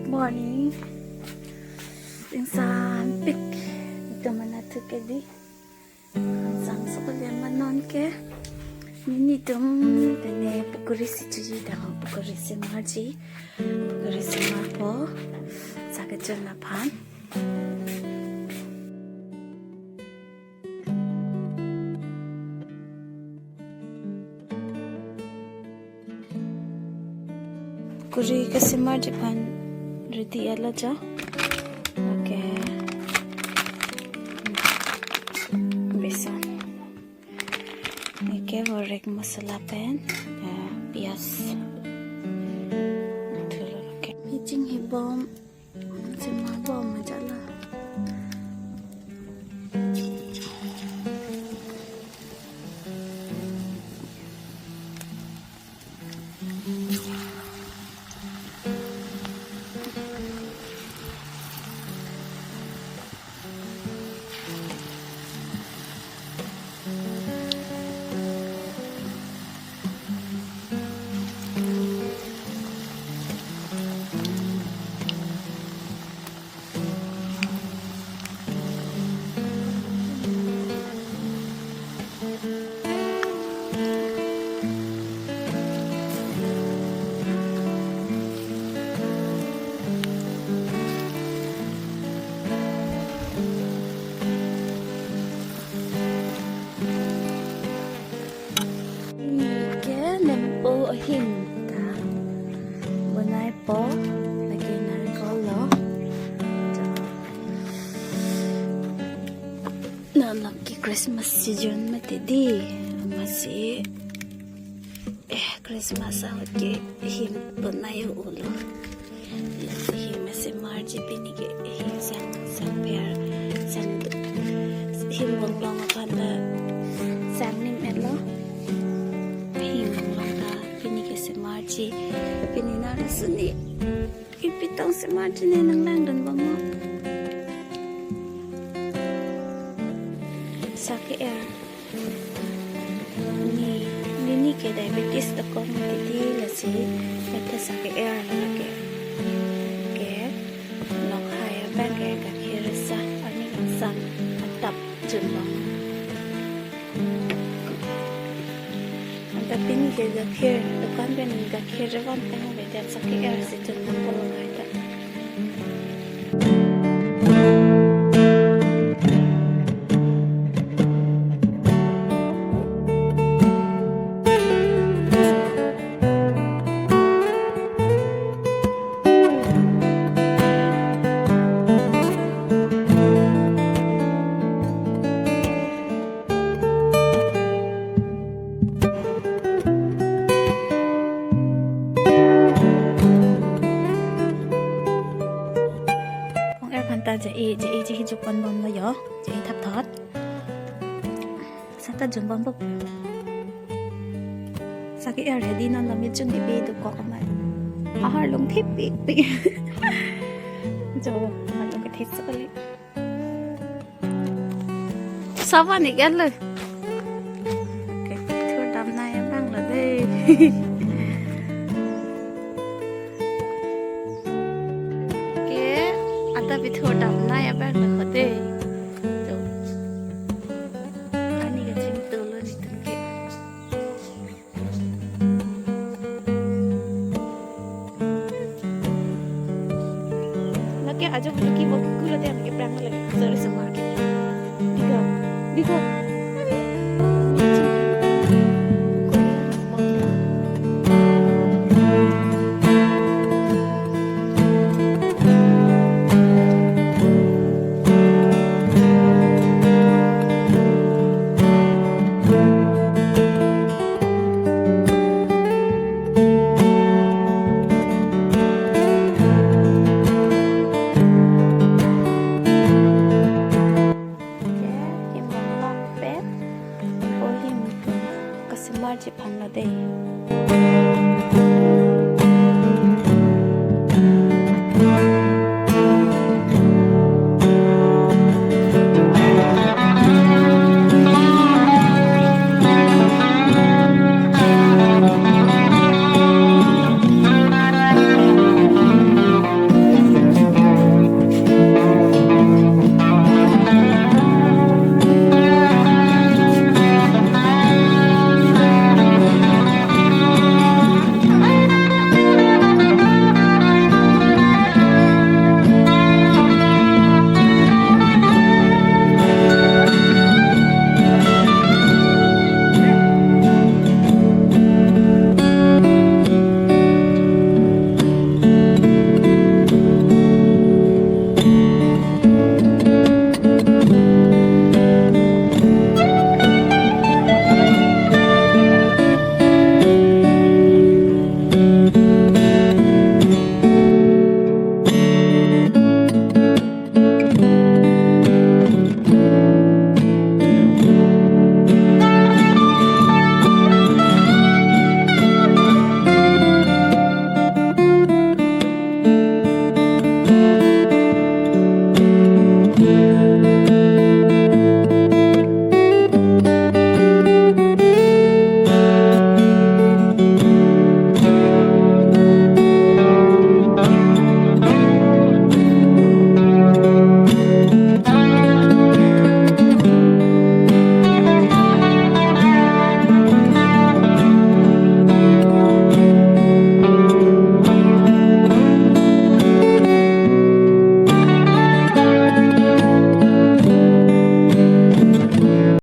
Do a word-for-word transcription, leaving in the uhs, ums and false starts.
Morning. Ingsampik. Itum mana thu ke di. Ingsamso kali ma non ke. Nelitum pine pukuri si chuji dang, pukuri si marji. Pukuri si marpo. Sakechun aphan. Pukuri kesemarji aphan ready lo jo. Okay. Besan. Neke vorek masala pen, eh, piyaj. Thulo, okay. Meching hebom. Sema bom aja la. Neke nempo ahim ta bonaipo, lake narikol lo. Non lake Christmas season mati di, amatsi, eh, Christmas ahut ke ahim bonai ulo. Ahim semarji pini ke ahim sang, sang per, sang du. Ahim bonglong aphan ta sang nim et lo. Ahim bonglong ta pini ke semarji. Pini nara suni. Ipi tong semarji ne nang langdun bom mo. Sake-er. Ne, neli ke diabetes dokok mati di, lasi, kata sake-er lake. Ke, lok hai abang ke gakhir sa, arni kangsam atap junbom. Anta pini ke gakhir, dukan pen gakhir van tang ave, dia sake-er si junbom pulo hai ta. Ong-er aphan ta je-e, je-e, je-e jupon bomlo jo, je-e thapthot. Sata junbom bom. Sake-er hedi non lo, mechun di be dokok amai. Ahar lung thip pik pik. Jo, ahar lung ke thip sekali. Saba ni kan lo. Oke, thur dam nai abang lo de. Oke, ada pi thur dam nai abang lo de. Tuh. Ani kachingthu lo nelitum ke. Lake ajo bulu ki bok kulo te anke prang lake. Sorry, sorry. Diga, diga.